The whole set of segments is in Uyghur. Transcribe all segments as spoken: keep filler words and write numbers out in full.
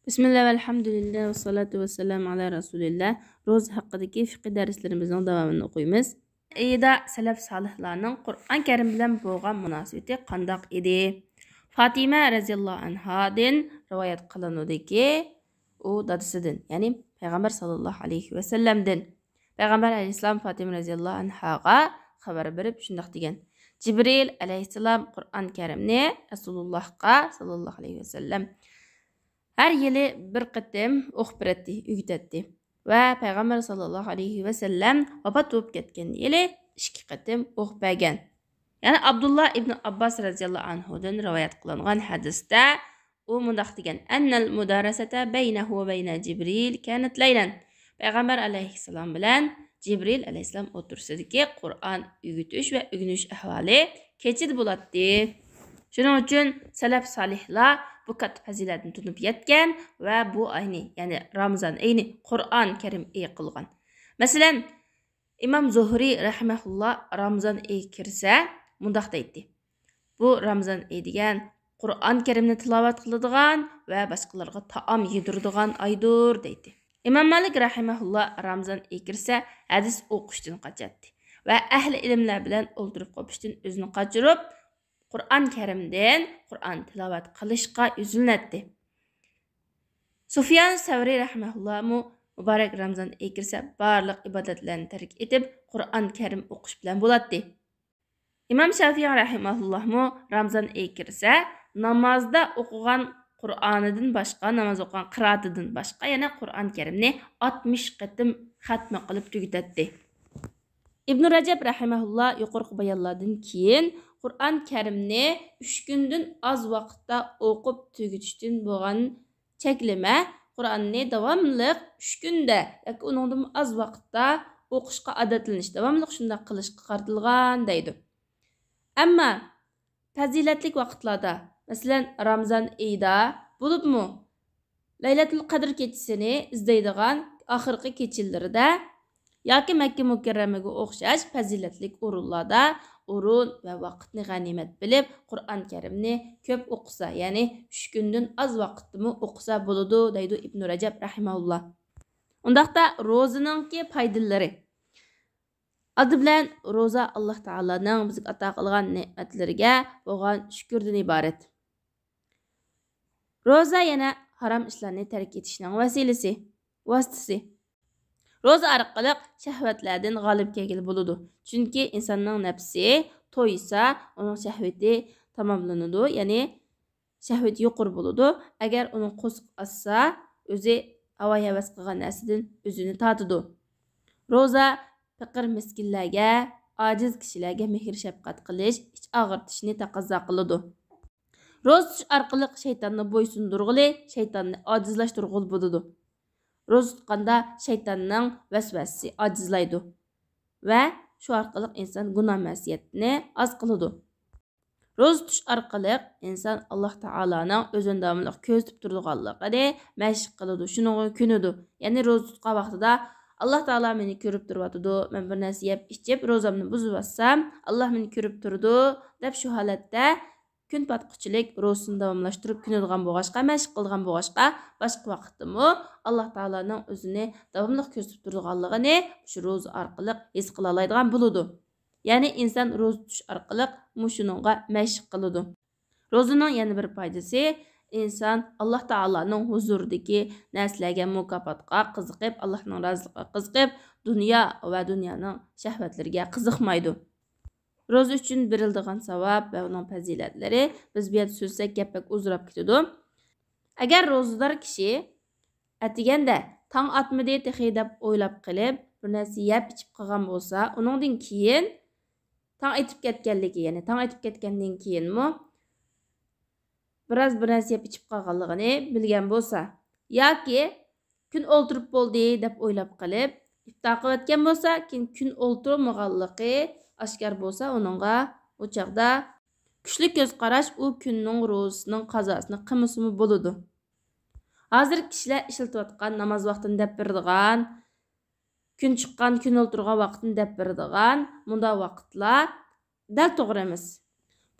بىسمىللا ۋەلھەمدۇلىللا ۋەسسالاتۇ ۋەسسالامۇ ئالا رەسۇلىللا. روزا ھەققىدىكى فىقھى دەرسلىرىمىزنىڭ داۋامىنى ئوقۇيمىز. ئىدا سەلەف سالىھلارنىڭ قۇرئان كەرىم بىلەن بولغان مۇناسىۋىتى قانداق ئىدى؟ فاتىمە رەزىياللاھۇ ئەنھادىن رىۋايەت قىلىنىدۇكى، ئۇ دادىسىدىن، يەنى پەيغەمبەر ساللاللاھۇ ئەلەيھى ۋەسەللەمدىن، پەيغەمبەر ئەلەيھىسسالام فاتىمە رەزىياللاھۇ ئەنھاغا خەۋەر بېرىپ شۇنداق دېگەن: جىبرىل ئەلەيھىسسالام قۇرئان كەرىمنى رەسۇلۇللاھقا ساللاللاھۇ ئەلەيھى ۋەسەللەم ھەر يىلى بىر قېتىم ئوقۇپ بېرەتتى، ئۆگىتەتتى. ۋە پەيغەمبەر ساللاللاھۇ ئەلەيھى ۋەسەللەم ۋاپات بولۇپ كەتكەن يىلى ئىككى قېتىم ئوقۇپ بەرگەن. يەنى ئابدۇللا ئىبن ئابباس رەزىياللاھۇ ئەنھۇدىن رىۋايەت قىلىنغان ھەدىستە ئۇ مۇنداق دېگەن: ئەننەل مۇدارەسەتە بەينەھۇ ۋە بەينە جىبرىل كانەت لەيلەن. پەيغەمبەر ئەلەيھىسسالام بىلەن جىبرىل ئەلەيھىسسالام ئوتتۇرىسىدىكى قۇرئان ئۆگىتىش ۋە ئۆگىنىش ئەھۋالى كېچىدە بولاتتى. شۇنىڭ ئۈچۈن سەلەف سالىھلار بۇ كاتتا پەزىلەتنى تونۇپ يەتكەن ۋە بۇ ئاينى، يەنى رامىزان ئېيىنى قۇرئان كەرىم ئېيى قىلغان. مەسىلەن، ئىمام زۇھرى رەھىمەھۇللا رامىزان ئېيى كىرسە مۇنداق دەيتتى: بۇ رامىزان ئېيى دېگەن قۇرئان كەرىمنى تىلاۋەت قىلىدىغان ۋە باشقىلارغا تائام يېدۈرىدىغان ئايدۇر، دەيتتى. ئىمام مالىك رەھىمەھۇللا رامىزان ئېيى كىرسە ھەدىس ئوقۇشتىن قاچاتتى ۋە ئەھلى ئىلىملەر بىلەن ئولتۇرۇپ قوپۇشتىن ئۆزىنى قاچۇرۇپ، قۇرئان كەرىمدىن قۇرئان تىلاۋەت قىلىشقا يۈزلىنەتتى. سۇفيان سەۋرى رەھىمەھۇللامۇ مۇبارەك رامىزان ئېيى كىرسە بارلىق ئىبادەتلەرنى تەرك ئېتىپ، قۇرئان كەرىم ئوقۇش بىلەن بولاتتى. ئىمام شافىئى رەھىمەھۇللاھمۇ رامىزان ئېيى كىرسە نامازدا ئوقۇغان قۇرئانىدىن باشقا، ناماز ئوقۇغان قىرائىتىدىن باشقا يەنە قۇرئان كەرىمنى ئاتمىش قېتىم خەتمە قىلىپ تۈگىتەتتى. ئىبنۇ رەجەب رەھىمەھۇللا يۇقىرىقى بايانلاردىن كېيىن قۇرئان كەرىمنى ئۈچ كۈندىن ئاز ۋاقىتتا ئوقۇپ تۈگىتىشتىن بولغان چەكلىمە قۇرئاننى داۋاملىق ئۈچ كۈندە ياكى ئۇنىڭدىنمۇ ئاز ۋاقىتتا ئوقۇشقا ئادەتلىنىش، داۋاملىق شۇنداق قىلىشقا قارىتىلغان دەيدۇ. ئەمما پەزىلەتلىك ۋاقىتلاردا، مەسىلەن، رامىزان ئېيىدا، بولۇپمۇ لەيلەتۇل قەدىر كېچىسىنى ئىزدەيدىغان ئاخىرقى كېچىلىرىدە ياكى مەككە مۇكەررەمىگە ئوخشاش پەزىلەتلىك ئورۇنلاردا ئورۇن ۋە ۋاقىتنى غەنىيمەت بىلىپ، قۇرئان كەرىمنى كۆپ ئوقۇسا، يەنى ئۈچ كۈندىن ئاز ۋاقىتتىمۇ ئوقۇسا بولىدۇ، دەيدۇ ئىبنۇ رەجەب رەھىمەھۇللا. ئۇنداقتا روزىنىڭكى پايدىلىرى. ئالدى بىلەن روزا ئاللاھ تائالانىڭ بىزگە ئاتا قىلغان نېمەتلىرىگە بولغان شۈكۈردىن ئىبارەت. روزا يەنە ھارام ئىشلارنى تەرك ئېتىشنىڭ ۋەسىلىسى، ۋاسىتىسى. روزا ئارقىلىق شەھۋەتلەردىن غالىب كەلگىلى بولىدۇ. چۈنكى ئىنساننىڭ نەپسى تويسا، ئۇنىڭ شەھۋىتى تاماملىنىدۇ، يەنى شەھۋىتى يۇقىرى بولىدۇ. ئەگەر ئۇنىڭ قورسىقى ئاچسا، ئۆزى ھاۋا ھەۋەس قىلغان نەرسىدىن ئۆزىنى تارتىدۇ. روزا پېقىر مىسكىنلەرگە، ئاجىز كىشىلەرگە مېھىر شەپقەت قىلىش، ئىچ ئاغرىتىشنى تەقەززا قىلىدۇ. روزا تۇتۇش ئارقىلىق شەيتاننى بويسۇندۇرغىلى، شەيتاننى ئاجىزلاشتۇرغىلى بولىدۇ. روزا تۇتقاندا شەيتاننىڭ ۋەسۋەسىسى ئاجىزلايدۇ ۋە شۇ ئارقىلىق ئىنسان گۇناھ مەسىيەتنى ئاز قىلىدۇ. روزا تۇتۇش ئارقىلىق ئىنسان ئاللاھ تائالانىڭ ئۆزىنى داۋاملىق كۆزىتىپ تۇرىدىغانلىقىنى مەشىق قىلىدۇ، شۇنىڭغا كۆنىدۇ. يەنى روزا تۇتقان ۋاقتىدا ئاللاھ تائالا مېنى كۆرۈپ تۇرۇۋاتىدۇ، مەن بىر نەرسە يەپ ئىچىپ روزامنى بۇزۇۋاتسام، ئاللاھ مېنى كۆرۈپ تۇرىدۇ، دەپ شۇ ھالەتتە كۈن پاتقۇچىلىك روزىسىنى داۋاملاشتۇرۇپ كۆنىدىغان بولغاچقا، مەشىق قىلغان بولغاچقا، باشقا ۋاقىتتىمۇ ئاللاھ تائالانىڭ ئۆزىنى داۋاملىق كۆزىتىپ تۇرىدىغانلىقىنى شۇ روزا ئارقىلىق ھېس قىلالايدىغان بولىدۇ. يەنى ئىنسان روزا تۇتۇش ئارقىلىق مۇشۇنىڭغا مەشىق قىلىدۇ. روزىنىڭ يەنە بىر پايدىسى، ئىنسان ئاللاھ تائالانىڭ ھۇزۇرىدىكى نەرسىلەرگە، مۇكاپاتقا قىزىقىپ، ئاللاھنىڭ رازىلىقىغا قىزىقىپ، دۇنيا ۋە دۇنيانىڭ شەھۋەتلىرىگە قىزىقمايدۇ. روزا ئۈچۈن بېرىلىدىغان ساۋاب ۋە ئۇنىڭ پەزىلەتلىرى، بىز بۇ يەردە سۆزلىسەك گەپ بەك ئۇزىراپ كېتىدۇ. ئەگەر روزىدار كىشى ئەتىگەندە تاڭ ئاتمىدى تېخى دەپ ئويلاپ قېلىپ، بىر نەرسە يەپ ئىچىپ قالغان بولسا، ئۇنىڭدىن كېيىن تاڭ ئېتىپ كەتكەنلىكى، يەنى تاڭ ئېتىپ كەتكەندىن كېيىنمۇ بىراز بىر نەرسە يەپ ئىچىپ قالغانلىقىنى بىلگەن بولسا ياكى كۈن ئولتۇرۇپ بولدى دەپ ئويلاپ قېلىپ ئىپتار قىلىۋەتكەن بولسا، كېيىن كۈن ئولتۇرمىغانلىقى ئاشكارا بولسا، ئۇنىڭغا ئۇ چاغدا كۈچلۈك كۆز قاراش ئۇ كۈننىڭ روزىسىنىڭ قازاسىنى قىلمىسىمۇ بولىدۇ. ھازىر كىشىلەر ئىشلىتىۋاتقان ناماز ۋاقتىنى دەپ بېرىدىغان، كۈن چىققان، كۈن ئولتۇرغان ۋاقتىنى دەپ بېرىدىغان مۇنداق ۋاقىتلار دەل توغرا ئەمەس.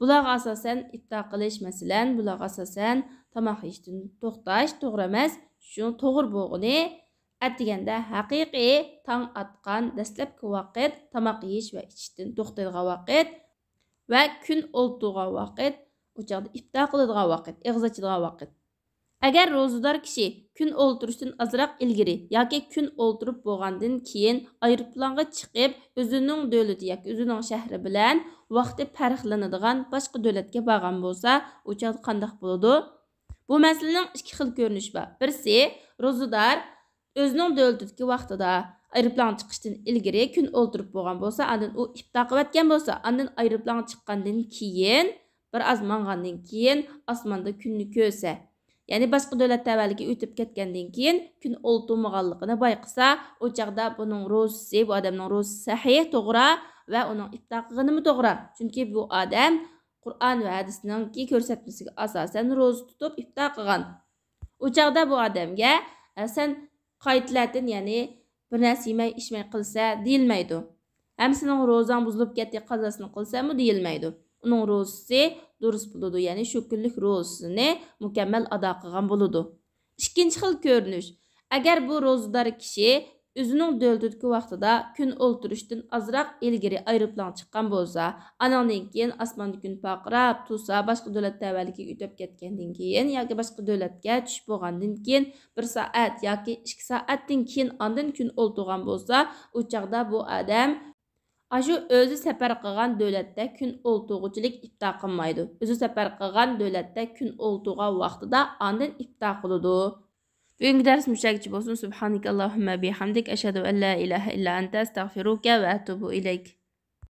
بۇلارغا ئاساسەن ئىپتار قىلىش، مەسىلەن، بۇلارغا ئاساسەن تاماق يېيىشتىن توختاش توغرا ئەمەس. شۇنىڭ توغرا بولغىنى، ئەتىگەندە ھەقىقىي تاڭ ئاتقان دەسلەپكى ۋاقىت، تاماق يېيىش ۋە ئىچىشتىن توختايدىغان ۋاقىت ۋە كۈن ئولتۇرغان ۋاقىت، ئۇ چاغدا ئىپتار قىلىدىغان ۋاقىت، ئېغىز ئاچىدىغان ۋاقىت. ئەگەر روزىدار كىشى كۈن ئولتۇرۇشتىن ئازراق ئىلگىرى ياكى كۈن ئولتۇرۇپ بولغاندىن كېيىن ئايروپىلانغا چىقىپ، ئۆزىنىڭ دۆلىتى ياكى ئۆزىنىڭ شەھىرى بىلەن ۋاقتى پەرقلىنىدىغان باشقا دۆلەتكە بارغان بولسا، ئۇ چاغدا قانداق بولىدۇ؟ بۇ مەسىلىنىڭ ئىككى خىل كۆرۈنۈشى بار. بىرسى، روزىدار ئۆزىنىڭ دۆلىتىدىكى ۋاقتىدا ئايروپىلانغا چىقىشتىن ئىلگىرى كۈن ئولتۇرۇپ بولغان بولسا، ئاندىن ئۇ ئىپتار قىلىۋەتكەن بولسا، ئاندىن ئايروپىلانغا چىققاندىن كېيىن، بىر ئاز ماڭغاندىن كېيىن ئاسماندا كۈننى كۆرسە، يەنى باشقا دۆلەت تەۋەلىكى ئۆتۈپ كەتكەندىن كېيىن كۈن ئولتۇرمىغانلىقىنى بايقىسا، ئۇ چاغدا بۇنىڭ روزىسى، بۇ ئادەمنىڭ روزىسى سەھىھ، توغرا ۋە ئۇنىڭ ئىپتار قىلغىنىمۇ توغرا. چۈنكى بۇ ئادەم قۇرئان ۋە ھەدىسنىڭكى كۆرسەتمىسىگە ئاساسەن روزا تۇتۇپ ئىپتار قىلغان. ئۇ چاغدا بۇ ئادەمگە، ئە، سەن قايتىلەتىن، يەنى بىر نەرسە يېمەي ئىچمەي قىلسە دېيىلمەيدۇ. ھەم سېنىڭ روزاڭ بۇزۇلۇپ كەتتى، قازاسىنى قىلسەممۇ دېيىلمەيدۇ. ئۇنىڭ روزىسى دۇرۇس بولىدۇ، يەنى شۇ كۈنلۈك روزىسىنى مۇكەممەل ئادا قىلغان بولىدۇ. ئىككىنچى خىل كۆرۈنۈش، ئەگەر بۇ روزىدار كىشى ئۆزىنىڭ دۆلىتىدىكى ۋاقتىدا كۈن ئولتۇرۇشتىن ئازراق ئىلگىرى ئايروپىلانغا چىققان بولسا، ئانىڭدىن كېيىن ئاسماندا كۈن پارقىراپ تۇرسا، باشقا دۆلەت تەۋەلىكىگە ئۆتۈپ كەتكەندىن كېيىن ياكى باشقا دۆلەتكە چۈشۈپ بولغاندىن كېيىن بىر سائەت ياكى ئىككى سائەتتىن كېيىن ئاندىن كۈن ئولتۇرغان بولسا، ئۇ چاغدا بۇ ئادەم ئاشۇ ئۆزى سەپەر قىلغان دۆلەتتە كۈن ئولتۇرغۇچىلىك ئىپتار قىلمايدۇ. ئۆزى سەپەر قىلغان دۆلەتتە كۈن ئولتۇرغان ۋاقتىدا ئاندىن ئىپتار قىلىدۇ. بۈگۈنكى دەرس مۇشۇ يەرگىچە بولسۇن. سبحانك اللهم بحمدك، أشهد أن لا إله إلا أنت، أستغفرك وأتوب إليك.